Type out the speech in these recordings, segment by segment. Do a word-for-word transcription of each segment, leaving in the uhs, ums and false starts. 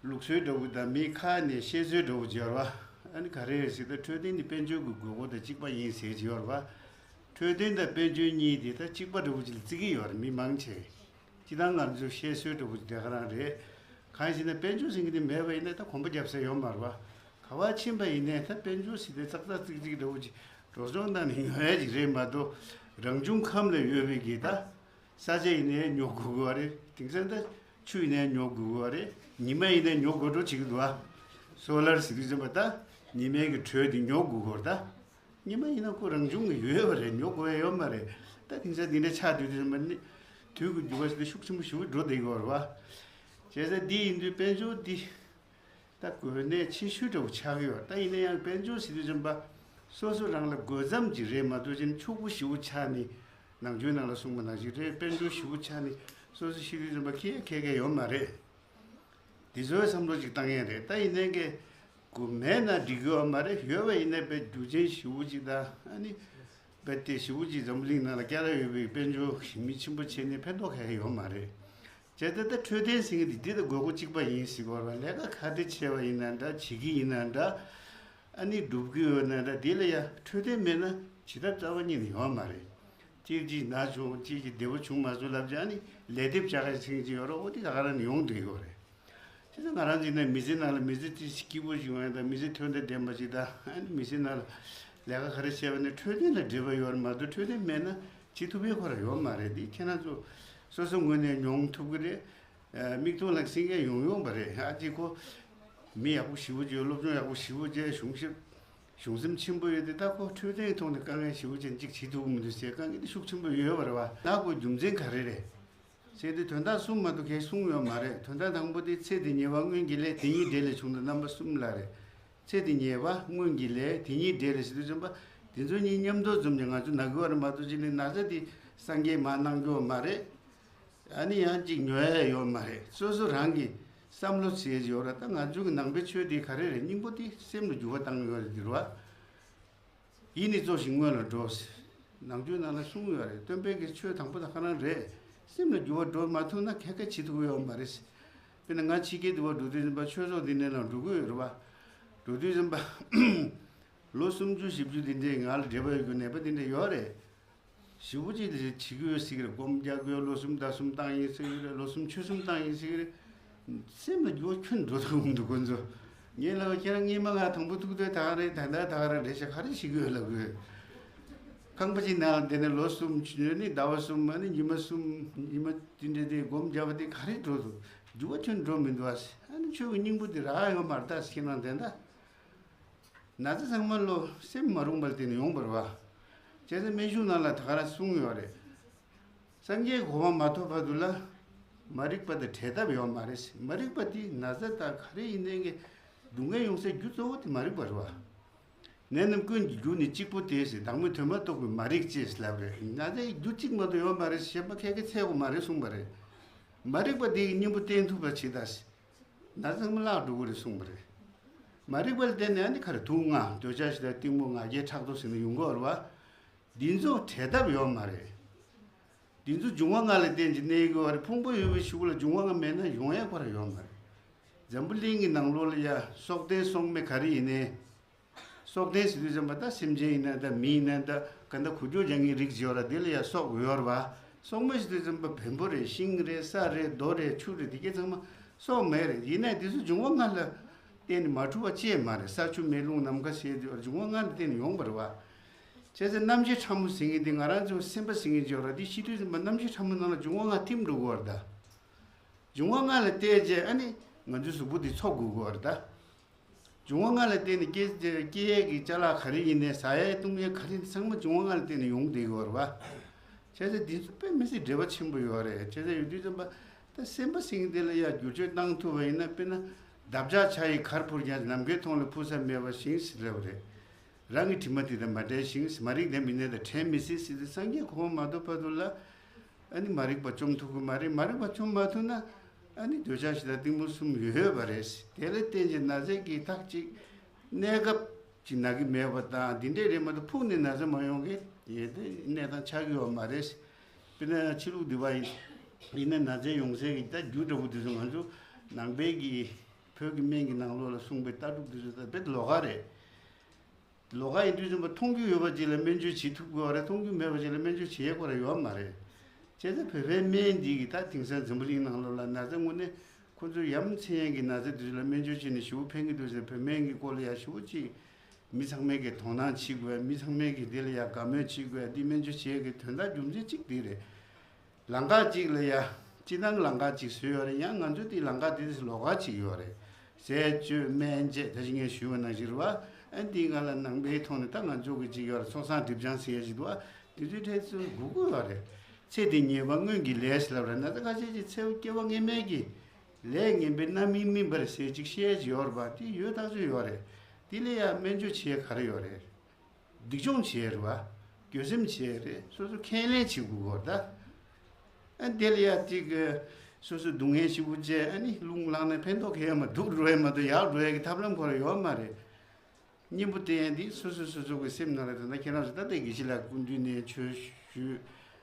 ལུགས་སྲོལ་འདྲ་བོ་དང་མིའི་ཁ་ནས་བཤད་སྲོལ་འདྲ་བོ་ཅིག་ཡོད་རེད་བ། ཨ་ནི་ག་རེ་རེད་ཟེར་ན་འཕྲོད་བསྟེན་ནི་དཔལ་འབྱོར་གྱི་དགོས་མཁོ་དང་གཅིག་པ་ཡིན་ཟེར་གྱི་ཡོད་རེད་བ། འཕྲོད་བསྟེན་དང་དཔལ་འབྱོར་གཉིས་དེ་ད་གཅིག་པ་འདྲ་བོ་ཅིག་ལ་བརྩི་གི་ཡོད་རེད་མི་མང་ཆེ། སྤྱིར་བཏང་ང་ཚོའི་བཤད་སྲོལ་འདྲ་བོ་ཅིག་དེ་ག་རང་རེད། གང་ཡིན་ཟེར་ན་དཔལ་འབྱོར་ཟེར་མཁན་དེ་མེད་པ་ཡིན་ན་ད་གོམ་པ་རྒྱབ་ས་ཡོད་མ་རེད་བ། ག་བ་ཕྱིན་པ་ཡིན་ནའི་ད་དཔལ་འབྱོར་ཟེར་དེ་ཙག་ཙག་ཙིག་ཙིག་འདྲ་བོ་ཅིག་འགྲོ་སོང་བཏང་ནས་ཉོ་ཡ་ཅིག་རེད་མ་གཏོགས། རང་བྱུང་ཁམས་ལ་ཡོད་པའི་གི་ད། ས་ཆ་ཡིན་ནའི་ཉོ་དགོས་ཀྱི་རེད། དེང་སང་ད་ཆུ་ཡིན་ནའི་ཉོ་དགོས་ཀྱི་རེད། ཉི་མ་ཡིན་ནའི་ཉོ་དགོས་འགྲོ་བྱེད་ཀྱི་འདུག་ཨ། སོ་ལར་ཟེར་དུས་ཙམ་པ་ད་ཉི་མའི་གི་དྲོད་དེ་ཉོ་དགོས་ཀྱི་རེད་ད། ཉི་མ་ཡིན་ན་ཁོ་རང་བྱུང་གི་ཡོད་པ་རེད། ཉོ་དགོས་ཡ་ཡོད་མ་རེད། ད་དེང་སང་འདི་འདྲ་ཆགས་དུས་དུས་ཙམ་པ་ནི་དུས་ཀྱི་འགྱུར་བ་ཞིག་ད་ཤུགས་ཆེན་པོ་ཞེ་པོ་འགྲོ་བསྡད་ཀྱི་ཡོད་རེད་བ། བྱས་ཙང་འདི་ཡིན་དུས་དཔལ་འབྱོར་འདི། ད་དགོས་གནད་ཆེ་ཤོས་འདྲ་བོ་ཆགས་ཀྱི་ཡོད། ད་ཡིན་ན་ཡང་དཔལ་འབྱོར་ཟེར་དུས་ཙམ་པ་སོ་སོ་རང་ལ་དགོས་ཙམ་གྱི་རེད་མ་གཏོགས་ཅན་ཕྱུག་པོ་ཞེ་པོ་ཆགས་ནི། ནང་ཆོས་ནང་ལ་གསུངས་པ་ནང་བཞིན་རེད། དཔལ་འབྱོར་ཞེ་པོ་ཆགས་ནི་སོ་སོ་ཤི་དུས་ཙམ་པ་ཁེ་ཁེ་ཁེ་ཡོད་མ་རེད། དེ་ཚོའི་བསམ་བློ་ཅིག་བཏང་ཡས་རེད། ད་ཡིན་ནའི་གི་དགོས་མེད་ན་འགྲིག་གི་ཡོད་མ་རེད། ཡོད་པ་ཡིན་ན་དཔེ་རྒྱུ་རྐྱེན་ཞེ་པོ་ཅིག་དང་ཨ་ནི་དཔེ་དེ་ཞེ་པོ་ཅིག་འཛམ་བུ་གླིང་ནང་ལ་བསྐྱར་ཡོད་པའི་དཔལ་འབྱོར་ཞེ་མི་ཆེན་པོ་བྱས་ནས་ཕན་ཐོགས་ག་ཡ་ཡོད་མ་རེད། བྱས་ཙང་ད་འཕྲོད་བསྟེན་ཟེར་མཁན་དེ་འདི་དང་དགོས་མཁོ་གཅིག་པ་ཡིན་ཟེར་གྱི་ཡོད་རེད་བ། ལས་ཀ་ག་འདྲ་བྱས་པ་ཡིན་ན་འདྲ། བྱེད་ཀྱི་ཡིན་ན་འདྲ། ཨ་ནི་སྒྲུབ་ཀྱི་ཡོད་ན་འདྲ། དེ་ལ་ཡ་འཕྲོད་བསྟེན་མེད་ན་བྱེད་ཐབས་རྩ་བ་ཉིད་ནས་ཡོད་མ་རེད། གཅིག་གཅིག་ན་བྱུང་། གཅིག་གཅིག་བདེ་པོ་བྱུང་མ་སོང་ལབ་བྱས་ཨ་ནི་ལས་དེབ་བྱ་དགའ་ཟེར་གྱི་ཡོད་རེད། འོ་དེ་ད་ག་རང་ནས་ཡོང་བསྡད་ཀྱི་ཡོད་རེད། དེ་ཚོ་ང་རང་ཚོ་ཡིན་ན་མི་ཚེ་ནང་ལ་མི་ཚེ་ཅིག་སྐྱིད་པོ་ཞིག་ཡོང་ཡ་དང་མི་ཚེ་ཐོན་ཐང་ལྡན་པ་ཞིག་དང་ཨ་ནི་མི་ཚེ་ནང་ལ་ལས་ཀ་ག་རེ་བྱས་པ་ནི་འཕྲོད་བསྟེན་ལ་འབྲེལ་བ་ཡོད་རེད་མ་གཏོགས་འཕྲོད་བསྟེན་མེད་ན་བྱེད་ཐུབ་ཡ་ཁོ་རང་ཡོད་མ་རེད། འདི་ཁྱེད་རང་ཚོ་སོ་སོ་ངོས་ནས་མྱོང་ཐུབ་ཀྱི་རེད། ཨ། མིག་མཐོང་ལ་སེང་གེ་ཡོང་ཡོང་པ་རེད། ཨ་ཅེ་ཁོ་མི་ཡག་པོ་ཞེ་པོ་བྱས། སློབ་སྦྱོང་ཡག་པོ་ཞེ་པོ་བྱས། གཞུང་ཞབས་གཞུང་སེམས་ཆེན་པོ་ཡོད་དེ་ད་ཁོ་འཕྲོད་བསྟེན་ཐོག་ནས་དཀའ་ངལ་ཞེ་པོ་ཅན་གཅིག་བྱེད་ཐུབ་ཀྱི་མི་འདུག་ཟེར་དཀའ་ངལ་དེ་ཤུགས་ཆེན་པོ་ཡོད་པ་རེད་བ། ད་ཁོ་རྒྱུ་མཚན་ག་རེ་རེད་ཟེར་དུས་དོན་དག་གསུམ་མ་གཏོགས་གང་གསུངས་ཡོད་མ་རེད། དོན་དག་དང་པོ་དེ་ཚེ་འདི་ཉེ་བ་སྔོན་གྱི་ལས། དེ་ཉིད་འབྲས་ལས་བྱུང་དང་རྣམ་པ་གསུམ་ལ་རེད། ཚེ་འདི་ཉེ་བ་སྔོན་གྱི་ལས། དེ་ཉིད་འབྲས་ལས་ཟེར་དུས་ཙམ་པ་དེ་ཚོ་གཉིས་མཉམ་དུ་འཛོམས་ཀྱང་ང་ཚོ་ན་གི་བ་རེད་མ་གཏོགས་ཅི་ནས་ན་ཚ་དེ་སངས་རྒྱས་མར་གནང་རྒྱུ་མ་རེད། ཨ་ནི་ཡང་ཅིག་ཉོ་ཡ་ཡོད་མ་རེད། སོ་སོ་རང་གི་བསམ་བློ་ཟེར་ཡོད་ར། ད་ང་ཚོ་གི་ནང་པའི་ཆོས་དེ་ག་རེ་རེད། སྙིང་པོ་དེ་སེམས་ལ་འགྱུར་བ་བཏང་ཡོད་རེད་འདིར་བ། ཡིད་ནི་གཙོ་ཞིང་སྔོན་ལ་འགྲོ། ནང་ཆོས་ནང་ལ་གསུངས་ཡོད་རེད། སྟོན་པའི་གི་ཆོས་དང་པོ་དང་ཁ་རང་རེད། སེམས་ལ་འགྱུར་བ་འགྲོ་མ་ཐུབ་ན་ཁ་ཁ་བྱེད་ཐུབ་ཡོད་མ་རེད། དཔེར་ན་ང་ཕྱི་རྒྱལ་དུ་བ་འགྲོ་དུས་ཙམ་པ་ཆོས་ཚོགས་འདི་ནས་ལ་འགྲོ་གི་ཡོད་རེད་བ། འགྲོ་དུས་ཙམ་པ་ལོ་སུམ་ཅུ་བཞི་བཅུ་འདི་འདྲའི་ང་ལ་འབྲེལ་བ་ཡོད་རྒྱུ་ནད་པ་འདི་འདྲ་ཡོད་རེད། ཞེ་པོ་ཅིག་ལས་བྱེད་ཀྱི་ཡོད་ཟེར་གི་རེད། སྒོམ་རྒྱག་གི་ཡོད། ལོ་གསུམ་ཟླ་གསུམ་བཏང་ཡིན་ཟེར་གི་རེད། ལོ་གསུམ་ཕྱོགས་གསུམ་བཏང་ཡིན་ཟེར་གི་རེད། སེམས་ལ་འགྱུར་བ་ཁྱོན་འགྲོ་ཐུབ་མི་འདུག་ཁོ་ཚོ། ངས་ལབ་པ་ཁྱེད་རང་སྔས་མ་ང་དང་པོ་ཐུག་དུས་ད་ག་རེད། ད་ལྟ་ད་ག་རེད་རེད་ཤག་ག་རེ་བྱེད་ཀྱི་ཡོད་ལབ་གི་ཡོད། ཁང་པ་ཅིག་ནང་ལ་བསྡད་ནས་ལོ་གསུམ་ནི་ཟླ་བ་གསུམ་ཨ་ནི་ཉི་མ་གསུམ་ཉི་མ་དེ་འདྲ་དེ་སྒོམ་རྒྱག་པ་དེ་ག་རེ་འགྲོ་འདུག་འགྱུར་བ་ཁྱོན་འགྲོ་མི་འདུག་ཨ། ཨ་ནི་ཁྱོད་ཀྱི་སྙིང་པོ་དེ་རག་ཡོད་མ་རེད་ད་ཟེར་ཁྱེད་རང་དེ་འདྲ། ན་ཚ་ཚང་མ་ལོ་སེམས་མ་རུངས་པར་བརྟེན་ནས་ཡོང་བ་རེད་བ། བྱས་ཙང་སྨན་གཞུང་ནང་ལ་ད་ག་རང་གསུངས་ཡོད་རེད། སངས་རྒྱས་གོ་འཕང་མ་ཐོབ་བར་དུ་ལ་མ་རིག་པ་དང་བྲལ་ཐབས་ཡོད་མ་རེད། མ་རིག་པ་དེ་ན་ཚ་དང་ག་རེ་ཡིན་ནའི་གི་སྡུག་བསྔལ་ཡོང་སའི་རྒྱུ་གཙོ་བོ་དེ་མ་རིག་པ་རེད་བ། ནད་རྣམས་ཀུན་གྱི་རྒྱུ་ནི་གཅིག་པུ་སྟེ་ཟེར། བདག་མེད་དོན་མ་རྟོགས་པའི་མ་རིག་ཅེས་ལབ་རེད། ན་ཚའི་རྒྱུ་གཅིག་མ་གཏོགས་ཡོད་མ་རེད། གཞན་པ་ཁ་ཁ་འཚལ་དགོས་མ་རེད་གསུངས་པ་རེད། མ་རིག་པ་དེ་གི་སྙིང་པོ་བསྟེན་ཐུབ་པ་བྱེད་ད་ཟེར། ན་ཚ་ཚང་མ་བརླག་འགྲོ་གི་རེད་གསུངས་པ་རེད། མ་རིག་པ་ལ་བརྟེན་ནས་ཨ་ནི་ག་རེ་དུག་ལྔ་འདོད་ཆགས་ཞེ་སྡང་གཏི་མུག་ང་རྒྱལ་ཕྲག་དོག་ཟེར་ནས་ཡོང་གི་ཡོད་རེད་བ། འདི་ཚོ་བྲལ་ཐབས་ཡོད་མ་རེད། འདི་ཚོ་འབྱུང་བ་ལྔ་ལ་བརྟེན་གྱི་གནས་ཀྱི་བ་རེད། ཕུང་པོ་ཡོད་པའི་གཞུག་ལ་འབྱུང་བ་ལྔ་མེད་ན་ཡོང་ཡ་ཁོ་རང་ཡོད་མ་རེད། འཛམ་བུ་གླིང་གི་ནང་ལོགས་ལ་ཡ་སྲོག་ལྡན་སྲོག་མེད་ག་རེ་ཡིན་ནའི། སྲོག་ལྡན་ཟེར་དུས་ཙམ་པ་ད་སེམས་ཅན་ཡིན་ན་ད་མི་ཡིན་ན་ད་ག་འདྲ་འགུལ་སྐྱོད་རྒྱག་མཁན་རིགས་ཡོད་ར། དེ་ལ་ཡ་སྲོག་ཡོད་ར་བ། སྲོག་མེད་ཟེར་དུས་ཙམ་པ་བེམ་པོ་རེད། ཤིང་རེད། ས་རེད། རྡོ་རེད། ཆུ་རེད། དེ་གས་ཚང་མ་སྲོག་མེད་རེད། ཡིན་ནའི་དེ་ཚོ་འབྱུང་བ་ལྔ་ལ་བརྟེན་ནས་མ་གྲུབ་པ་ཅིག་མ་རེད། ས་ཆུ་མེ་རླུང་ནམ་མཁའ་ཟེར་དུས་འབྱུང་བ་ལྔ་ལ་བརྟེན་ནས་ཡོང་བ་རེད་བ། བྱས་ཙང་རྣམ་ཤེས་ཕྲ་མོ་ཟེར་མཁན་དེ་ང་རང་ཚོ་སེམས་པ་ཟེར་མཁན་ཅིག་ཡོད་ར། དེ་ཤི་དུས་ཙམ་པ་རྣམ་ཤེས་ཕྲ་མོ་ནང་ལ་འབྱུང་བ་ལྔ་ཐིམ་འགྲོ་གི་ཡོད་ར་ད། འབྱུང་བ་ལྔ་ལ་བལྟས་རྗེས་ཨ་ནི་ང་ཚོའི་གཟུགས་པོ་འདི་འཚོ་དགོས་ཀྱི་ཡོད་རེད་ད། འབྱུང་བ་ལྔ་ལ་བརྟེན་ནས་སྐྱེ་སྐྱེ་ཡས་ཀྱི་ཅ་ལག་ག་རེ་ཡིན་ནའི་ཟ་ཡས་བཏུང་ཡས་ག་རེ་ཡིན་ཚང་མ་འབྱུང་བ་ལྔ་ལ་བརྟེན་ནས་ཡོང་བསྡད་ཀྱི་ཡོད་རེད་བ། བྱས་ཙང་འདི་ཚོ་དཔེ་མི་སྲིད་འབྲེལ་བ་ཆེན་པོ་ཡོད་རེད། བྱས་ཙང་ཡོད་དུས་ཙམ་པ་ད་སེམས་པ་ཟེར་མཁན་དེ་ལ་ཡ་བསྒྱུར་བཅོས་བཏང་ཐུབ་པ་ཡིན་ན། དཔེར་ན་འདབ་ཆགས་ཆ་ཡི་གར་འཕུར་ཀྱང་། ནམ་མཁའི་མཐོངས་ལ་འཕུར་ས་མེད་པ་བཞིན་ཟེར་བ་རེད། རང་གི་དྲི་མ་དེ་དང་མ་བྲལ་ཞིང་། མ་རིག་ལྡན་མི་གནས་དང་བྲལ་མི་སྲིད་ཟེར་ཏེ། སངས་རྒྱས་གོ་འཕང་མ་ཐོབ་བར་དུ་ལ་ཨ་ནི་མ་རིག་པ་བཅོམ་ཐུབ་ཀྱི་མ་རེད། མ་རིག་པ་བཅོམ་མ་ཐུབ་ན་ཨ་ནི་འདོད་ཆགས་ཞེ་སྡང་གཏི་མུག་གསུམ་ཡོད་པ་རེད། དེ་ལ་བརྟེན་ཅིང་ན་ཚ་གི་ཐག་གཅིག་གནས་སྐབས་ཀྱི་ན་གི་མེད་པ་དང་འདི་འདྲས་རེད་མ་གཏོགས་ཕུགས་ནས་ན་ཚ་མ་ཡོང་གི་ཡེ་དེ་གནས་སྟངས་ཆགས་ཀྱི་ཡོད་མ་རེད། དཔེར་ན་ཕྱི་ལུགས་འདི་བ་ཡིན་ཡིན་ན་ན་ཚ་ཡོང་སའི་གི་ད་རྒྱུ་འདྲ་པོ་དེ་ཚོ་ང་ཚོ་ནང་པའི་གི་ བོད་ཀྱི་སྨན་གྱི་ནང་ལོགས་ལ་གསུངས་པའི་ལྟ་གྲུབ་འདི་ཚོ་ད་དཔེ་ལོགས་ཀ་རེད། ལོགས་ཀ་ཡིན་དུས་ཙམ་པ་མཐོང་རྒྱུ་ཡོད་པ་ཅིག་ལ་སྨན་བཅོས་བྱེད་ཐུབ་དགོས་པ་རེད། མཐོང་རྒྱུ་མེད་པ་ཅིག་ལ་སྨན་བཅོས་བྱེད་ཡས་ཁོ་རང་ཡོད་མ་རེད། བྱས་ཙང་བོད་པའི་སྨན་འདི་གི་ད་དེང་སང་འཛམ་བུ་གླིང་ནང་ལོགས་ལ་ན་ཚ་དངོས་གནས་ཁོ་ཚོས་ཡ་མཚན་ཡན་གྱི་ན་ཚ་འདི་ཚོ་ལ་སྨན་བཅོས་བྱས་ནས་ཞེ་པོ་ཕན་གྱི་འདུག་ཟེར། བོད་སྨན་གྱི་སྐོར་ལ་ཡ་ཞེ་པོ་ཅིག་མི་ཚང་མས་ཀྱི་དོ་སྣང་བྱེད་དགོས། མི་ཚང་མས་ཀྱི་འདི་ལ་ཡ་དགའ་མོས་བྱེད་དགོས། འདི་སྨན་བཅོས་བྱེད་ཡས་ཀྱི་དོན་དག་རྒྱུ་མཚན་གཅིག་འདི་རེད། ལམ་ཁ་གཅིག་ལ་ཡ། སྤྱི་བཏང་ལམ་ཁ་གཅིག་བཟོས་ཡོད་རེད། ཡང་ང་ཚོ་དེ་ལམ་ཁ་དེ་དེ་ལོགས་ཀ་གཅིག་ཡོད་རེད། ཟས་སྤྱོད་སྨན་དཔྱད་ད་ཅི་ངས་ཞུས་པ་ནང་བཞིན་རེད་བ། ཨ་འདི་ང་ལ་ནང་པའི་ཐོག་ནས་ད་ང་ཚོ་གི་གཅིག་ཡོད་རེད། ཚོགས་བསགས་སྒྲིབ་སྦྱང་ཟེར་ཡ་ཞིག་འདུག་བ། དེ་ཚོའི་གྲས་ཚོ་དགོས་ཀྱི་ཡོད་རེད། ཚེ་འདི་ཉེས་པ་སྔོན་གྱི་ལས་ལབ་རེད། ན་ཚ་ཁ་ཤས་ཀྱི་ཚེ་སྐྱེ་བ་སྔ་མའི་གི་ལས་ངན་པའི་རྣམ་སྨིན་སྨིན་པ་རེད་ཟེར་ཅིག་བཤད་ཀྱི་ཡོད་རེད་བ། དེ་ཡོད་ཐག་ཆོད་ཡོད་རེད། དེ་ལ་ཡ་སྨན་བཅོས་བྱེད་ཡ་ག་རེ་ཡོད་རེད། སྡིག་སྦྱོང་བྱེད་རེད་བ། འགྱོད་སེམས་བྱེད་རེད། སོ་སོ་ཁས་ལེན་བྱེད་དགོས་གོ་ད། ཨ་དེ་ལ་ཡ་ཅིག་སོ་སོ་སྡུག་བསྔལ་ཞེ་པོ་བྱས། ཨ་ནི་རླུང་ལངས་ནས་ཕན་ཐོགས་གང་ཡང་མ་འདུག་འགྲོ་ཡ་མ་གཏོགས་ཡར་འགྲོ་ཡ་གི་ཐབས་ལམ་ཁོ་རང་ཡོད་མ་རེད། གཉེན་པོ་བསྟེན་ཡ་འདི་སོ་སོ་སོ་སོ་གི་སེམས་ནང་ལ། ད་ལྟ་ཁྱེད་རང་ཚོ་ད་ལྟའི་དགེ་བཤེས་ལགས་སྐུ་མདུན་ནས་ཆོས་ཞུས།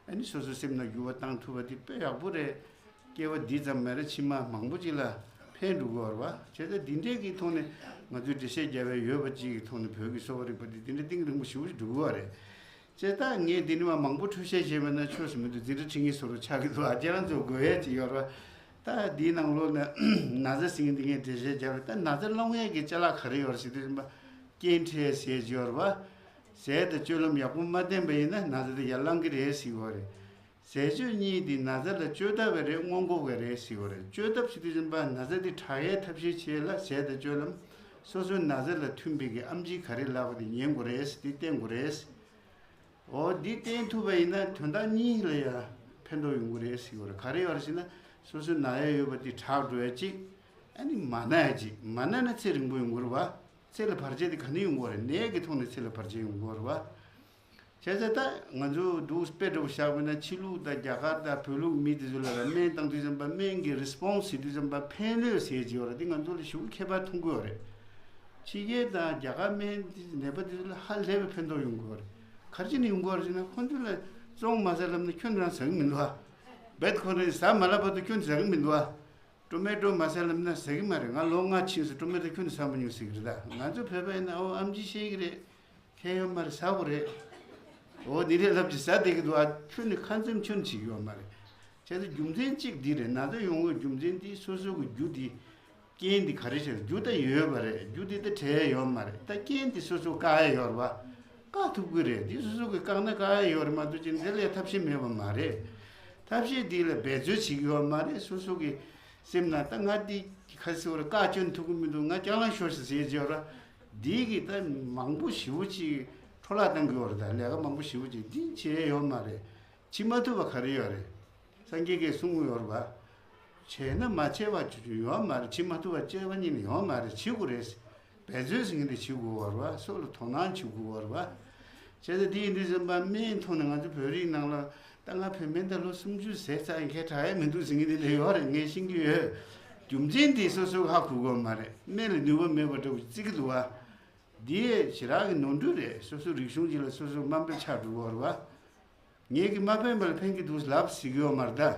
ཨ་ནི་སོ་སོ་སེམས་ནང་འགྱུར་བ་བཏང་ཐུབ་པ་འདི་དཔེ་ཡག་པོ་རེད། སྐྱེ་བ་འདི་ཙམ་མ་རེད། ཕྱི་མ་མང་པོ་ཅིག་ལ་ཕན་འགྲོ་གི་ཡོད་རེད་བ། བྱས་ཙང་འདི་འདྲའི་གི་ཐོག་ནས་ང་ཚོས་འགྲེལ་བཤད་རྒྱབ་པའི་ཡོད་པ་ཅིག་གི་ཐོག་ནས་བོད་ཀྱི་གསོ་བ་རིག་པ་འདི་འདི་འདྲའི་གཏིང་རིང་པོ་ཞེ་པོ་ཅིག་འགྲོ་གི་ཡོད་རེད། བྱས་ཙང་ངས་འདི་ནས་མ་མང་པོ་འཁྲུལ་བཤད་བྱས་པ་ན་ཆོས་སུ་མི་འདུག་འཛིན་གྲྭ་ཁྲིད་མཁན་བཟོ་འདྲ་ཆགས་ཀྱི་འདུག་ཨ་ཁྱེད་རང་ཚོ་དགོས་ཡས་ཅིག་ཡོད་རེད་བ། ད་འདིའི་ནང་ལོགས་ན་ན་ཚ་ཟེར་མཁན་འདི་ངས་འགྲེལ་བཤད་རྒྱབ་རེད། ད་ན་ཚ་སློང་ཡས་ཀྱི་ཅ་ལག་ག་རེ་ཡོད་རེད་ཟེར་དུས་ཙམ་པ། སྐྱེ་འཕྲལ་ཟས་སྤྱོད་རེད་བ། ཟས་དང་སྤྱོད་ལམ་ཡག་པོ་མ་བསྟེན་པ་ཡིན་ན་ན་ཚ་དེ་ཡར་ལངས་ཀྱི་རེད་ཟེར་གྱི་ཡོད་རེད། ཟས་སྤྱོད་གཉིས་དེ་ན་ཚ་ལ་བཅོས་ཐབས་རེད། སྔོན་འགོག་གི་རེད་ཟེར་གྱི་ཡོད་རེད། བཅོས་ཐབས་ཟེར་དུས་ཙམ་པ་ན་ཚ་དེ་དྲག་ཡས་ཐབས་ཤེས་བྱེད་ལ་ཟས་དང་སྤྱོད་ལམ། སོ་སོའི་ན་ཚ་ལ་མཐུན་པའི་གི་ཨེམ་ཆི་ག་རེ་ལབ་པ་དེ་ཉན་དགོས་རེད། དེ་བསྟེན་དགོས་རེད། འོ་འདི་བསྟེན་ཐུབ་པ་ཡིན་ན་དོན་དག་གཉིས་ལ་ཡང་ཕན་ཐོགས་ཡོང་གི་རེད་ཟེར་གྱི་ཡོད་རེད། ག་རེ་ཡོད་རེད་ཟེར་ན། སོ་སོའི་ན་ཡ་ཡོད་པ་དེ་དྲག་འགྲོ་ཡ་གཅིག་ཨ་ནི་མ་ན་ཡ་གཅིག་མ་ན་ན་ཚེ་རིང་པོ་ཡོང་གི་རེད་བ། ཚེ་ལ་བར་ཆད་དེ་ག་ནས་ཡོང་གི་རེད། ནད་ཀྱི་ཐོག་ནས་ཚེ་ལ་བར་ཆད་ཡོང་གི་རེད་བ། བྱས་ཙང་ད་ང་ཚོ་འདུག་དཔེ་འདྲ་པོ་བཞག་པ་ན་ཕྱི་ལུགས་དང་རྒྱ་གར་དང་བོད་ལུགས་མི་དེ་ཚོ་ལ་ལ་སྨན་བཏང་དུས་ཙམ་པ་སྨན་གྱི་རི་སི་པོན་སི་ཟེར་དུས་ཙམ་པ་ཕན་ལོས་ཟེར་གྱི་ཡོད་རེད། དེ་ང་ཚོ་ལ་ཞེ་པོ་ཁྱད་པར་མཐོང་གི་ཡོད་རེད། ཕྱི་རྒྱལ་དང་རྒྱ་གར་སྨན་དེ་ནད་པ་དེ་ཚོ་ལ་ཧ་ལས་པའི་ཕན་ཐོགས་ཡོང་གི་ཡོད་རེད། ག་རེ་བྱས་ནས་ཡོང་གི་ཡོད་རེད་ཟེར་ན། ཁོང་ཚོ་ལ་བཙོང་མ་ཟ་ལབ་ན་ཁྱོན་ནས་རང་ཟ་གི་མི་འདུག་ཨ། བེད་ཁོ་རེ་ཟ་མ་ལབ་བར་དུ་ཁྱོན་ནས་ཟ་གི་མི་འདུག་ཨ། ཊོ་མེ་ཊོ་མ་ཟ་ལབ་ན་ཟ་གི་མ་རེད། ང་ལོ་ལྔ་ཕྱིན་སོང་། ཊོ་མེ་ཊོ་ཁྱོན་ནས་ཟ་མ་མྱོང་ཟེར་གི་རེད། ད་ང་ཚོ་བོད་པ་ཡིན་ན་ཨོ་ཨེམ་ཆི་བཤད་གི་རེད། ཁྱད་ཡོད་མ་རེད། ཟ་དགོས་རེད། འོ་འདི་རེད་ལབ་ཀྱི་ཟ་བསྡད་ཀྱི་འདུག་ཨ། ཁྱོན་ནས་ཁ་འཛེམ་ཁྱོན་ནས་བྱེད་ཀྱི་ཡོད་མ་རེད། བྱས་ཙང་རྒྱུ་མཚན་གཅིག་འདི་རེད། ན་ཚ་ཡོང་བའི་རྒྱུ་མཚན་འདི་སོ་སོ་གི་རྒྱུ་འདི། རྐྱེན་འདི་ག་རེ་བྱས། རྒྱུ་ད་ཡོད་པ་རེད། རྒྱུ་འདི་ད་བྲལ་ཡོད་མ་རེད། ད་རྐྱེན་འདི་སོ་སོ་བཀག་ཡ་ཡོད་རེད་བ། བཀག་ཐུབ་ཀྱི་རེད། འདི་སོ་སོ་གི་བཀག་ན་བཀག་ཡ་ཡོད་རེད་མ་གཏོགས་ཅི་འདི་ལ་ཐབས་ཤེས་མེད་པ་མ་རེད། ཐབས་ཤེས་འདི་ལ་འབད་རྩོལ་བྱེད་ཀྱི་ཡོད་མ་རེད། སོ་སོ་གི་སེམས་ནང་ད་ང་འདི་ག་ཟེར་བ་རེད། བཀག་སྐྱོན་ཐུབ་ཀྱི་མི་འདུག་ང་རྐྱང་ལང་ཤོར་ཞིག་ཟེར་གྱི་ཡོད་ར། འདི་གི་ད་མང་པོ་ཞེ་པོ་ཅིག་འཕྲོ་བརླག་བཏང་གི་ཡོད་རེད། ད་ལས་ཀ་མང་པོ་ཞེ་པོ་ཅིག་འདི་བྱེད་ཡ་ཡོད་མ་རེད། བྱེད་མ་ཐུབ་པ་ག་རེ་ཡོད་རེད། སངས་རྒྱས་ཀྱིས་གསུངས་ཡོད་རེད་བ། བྱས་ན་མ་བྱས་པ་ཡོད་མ་རེད། བྱེད་མ་ཐུབ་པ་བྱས་པ་ཉིད་ནས་ཡོད་མ་རེད། བྱེད་དགོས་རེད། འབད་རྩོལ་ཟེར་མཁན་དེ་བྱེད་དགོས་པ་རེད་བ། སོ་ལ་དོ་སྣང་བྱེད་དགོས་པ་རེད་བ། བྱས་ཙང་དེ་ཡིན་དུས་ཙམ་པ་སྨན་ཐོག་ནས་ང་ཚོ་བོད་རིགས་ནང་ལ་ད་ང་བོད་སྨན་ད་ལོ་སུམ་ཅུ་ཟས་ཚར་ཡིན། ཁྱད་དྲག་ཡ་མི་འདུག་ཟེར་མཁན་དེ་འདྲ་ཡོད་རེད། ངས་ཤེས་ཀྱི་ཡོད། རྒྱུ་མཚན་དེ་སོ་སོ་ཧ་གོ་གི་ཡོད་མ་རེད། སྨན་ལ་ནུས་པ་མེད་པ་འདྲ་བོ་བརྩི་གི་འདུག་བ། འདི་ཞེ་དྲག་གི་ནོར་འཁྲུལ་རེད། སོ་སོ་རིག་གཞུང་གཅིག་ལ་སོ་སོ་དམའ་འབེབས་ཆགས་འགྲོ་གི་ཡོད་རེད་བ། ངེད་ཀྱིས་མ་ཕན་པ་ལ་ཕན་གྱི་འདུག་ལབ་སྲིད་ཀྱི་ཡོད་མ་རེད་ད།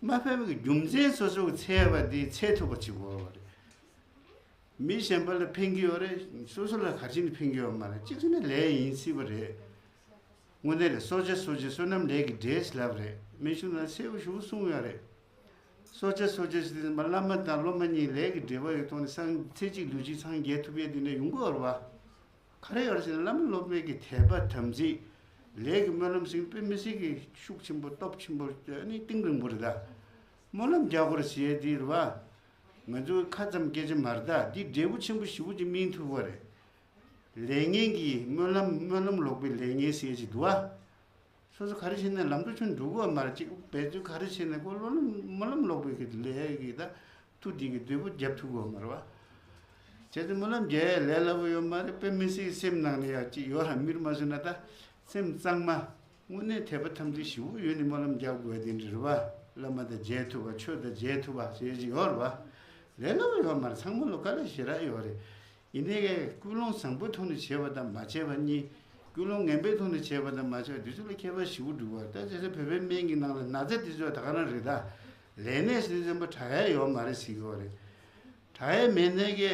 མ་ཕན་པའི་རྒྱུ་མཚན་སོ་སོ་གི་འཚོལ་བ་དེ་འཚོལ་ཐུབ་པ་བྱེད་དགོས་པ་རེད། མི་གཞན་པ་ལ་ཕན་གྱི་ཡོད་རེད། སོ་སོ་ལ་ག་རེ་བྱས་ནས་ཕན་གྱི་ཡོད་མ་རེད། གཅིག་བྱས་ན་ལས་ཡིན་སྲིད་པ་རེད། དངོས་གནས་རེད། གསོ་བྱ་གསོ་བྱེད་བསོད་ནམས་ལས་ཀྱི་འབྲས་ལབ་རེད། སྨན་གཞུང་ན་གསལ་པོ་ཞེ་པོ་གསུངས་ཡོད་རེད། གསོ་བྱ་གསོ་བྱེད་ཟེར་དུས་ཙམ་པ་བླ་མ་དང་སློབ་མ་གཉིས་ལས་ཀྱི་འབྲེལ་བ་ཡོད་ཐོག་ནས་སངས་ཚེ་གཅིག་ལུས་གཅིག་སངས་རྒྱས་ཐུབ་ཡས་དེ་འདྲ་ཡོང་གི་ཡོད་རེད་བ། ག་རེ་ཡོད་རེད་ཟེར་ན་བླ་མ་སློབ་མའི་གི་དད་པ་དམ་ཚིག་ལས་ཀྱི་སྨོན་ལམ་ཟེར་དཔེ་མི་སྲིད་ཀྱི་ཤུགས་ཆེན་པོ་སྟོབས་ཆེན་པོ་ཨ་ནི་གཏིང་རིང་པོ་རེད་ད། སྨོན་ལམ་རྒྱག་དགོས་རེད་ཟེར་ཡས་དེ་རེད་བ། ང་ཚོའི་ཁ་ཙམ་སྐད་ཆ་མ་རེད་ད། འདི་འབྲས་བུ་ཆེན་པོ་ཞེ་པོ་ཅིག་སྨིན་ཐུབ་པ་རེད། ལས་ངན་གྱི་སྨོན་ལམ་སྨོན་ལམ་ལོག་པའི་ལས་ངན་ཟེར་ཡས་ཅིག་འདུག་བ། སོ་སོ་ག་རེ་བྱས་ན་ལམ་འགྲོ་ཆུང་འགྲོ་གི་ཡོད་མ་རེད། ཅིག་འབད་རྩོལ་ག་རེ་བྱས་ན་ཁོ་བློ་ལམ་སྨོན་ལམ་ལོག་པའི་གི་ལས་ཀྱི་ད་མཐུ་འདི་གི་འབྲས་བུ་རྒྱབ་ཐུབ་ཀྱི་ཡོད་མ་རེད་བ། བྱས་ཙང་སྨོན་ལམ་རྒྱག་ཡས་ལས་སླ་པོ་ཡོད་མ་རེད། དཔེ་མི་སྲིད་སེམས་ནང་ནས་ཡག་ཅིག་ཡོད་ར་མིར་མ་བཟོས་ན་ད་སེམས་གཙང་མ་དངོས་གནས་དད་པ་ཐམས་ཅད་ཞེ་པོ་ཡོད་ནས་སྨོན་ལམ་རྒྱག་དགོས་དེ་འདྲ་རེད་བ། བླ་མ་དང་མཇལ་ཐུབ་པ་ཆོས་དང་མཇལ་ཐུབ་པ་ཞེས་ཅིག་ཡོད་རེད་བ། ལས་སླ་པོ་ཡོད་མ་རེད། ཚང་མ་ལ་དཀའ་ལས་ཞེ་དྲག་ཡོད་རེད། ཡིན་ནའི་ཀུན་སློང་བཟང་པོའི་ཐོག་ནས་བྱས་པ་དང་མ་བྱས་པ་གཉིས། ཀུན་སློང་ངན་པའི་ཐོག་ནས་བྱས་པ་དང་མ་བྱས་པ་འདི་ཚོ་ལ་ཁྱད་པར་ཞེ་པོ་འདུག་བ། ད་བྱས་ཙང་བོད་པའི་སྨན་གྱི་ནང་ལ་ན་ཚ་འདི་ཚོ་ད་ག་རང་རེད་ད། ལས་ནད་ཟེར་དུས་ཙམ་པ་དྲག་ཡ་ཡོད་མ་རེད་ཟེར་གྱི་ཡོད་རེད། དྲག་ཡས་མེད་ནའི་གི་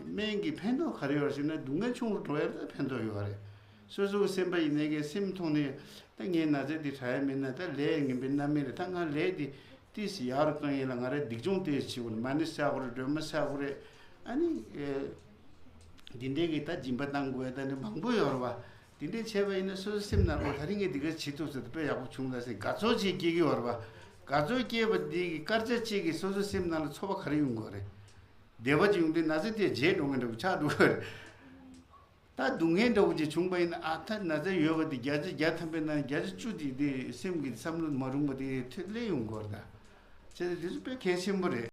སྨན་གྱི་ཕན་ཐོགས་ག་རེ་ཡོད་ཟེར་ན། སྡུག་བསྔལ་ཆུང་རུ་འགྲོ་ཡས་ལ་ཕན་ཐོགས་ཡོད་རེད། སོ་སོའི་སེམས་པ་ཡིན་ནའི་གི་སེམས་ཐོག་ནས་ད་ངའི་ན་ཚ་འདི་དྲག་ཡས་མེད་ན། ད་ལས་ངན་པའི་རྣམ་སྨིན་རེད། ད་ང་ལས་འདི་ཏིས་ཡག་རུ་གཏོང་ཡས་ལ་ང་རས་སྡིག་སྦྱོང་ཏིས་བྱེད་དགོས་རེད། མ་ཎི་བསགས་དགོས་རེད། སྒྲོལ་མ་བསགས་དགོས་རེད། ཨ་ནི་ཨེ། འདི་འདྲའི་གི་ད་སྦྱིན་པ་བཏང་དགོས་ཡས་ད་འདི་མང་པོ་ཡོད་རེད་བ། དེ་འདྲས་བྱས་པ་ཡིན་ན་སོ་སོའི་སེམས་ནང་ལ། ད་རིང་ངས་འདི་ག་བྱེད་ཐུབ་ཟེར་ཏེ་དཔེ་ཡག་པོ་བྱུང་ད་ཟེར་དགའ་ཚོར་ཅིག་སྐྱེ་གི་ཡོད་རེད་པ། དགའ་ཚོར་སྐྱེས་པ་འདི་གི་སྐར་ཆ་གཅིག་གིས་སོ་སོའི་སེམས་ནང་ལ་ཚོར་བ་ག་རེ་ཡོང་གི་ཡོད་རེད། བདེ་བ་ཅིག་ཡོང་དུས་ན་ཚ་དེ་བརྗེད་འགྲོ་མཁན་འདྲ་པོ་ཆགས་འགྲོ་གི་ཡོད་རེད། ད་སྡུག་བསྔལ་འདྲ་པོ་ཅིག་བྱུང་པ་ཡིན་ན། ཨ། ད་ན་ཚ་ཡོད་པ་དེ་བརྒྱ་ཆ་བརྒྱ་ཐམ་པའི་ནང་བརྒྱ་ཆ་བཅུ་དེ་དེ་སེམས་ཀྱི་བསམ་བློ་མ་རུངས་པ་དེ་ཐོན་སླེབས་ཡོང་གི་ཡོད་རེད་ད། བྱས་ཙང་དེ་ཚོ་དཔེ་གལ་ཆེན་པོ་རེད།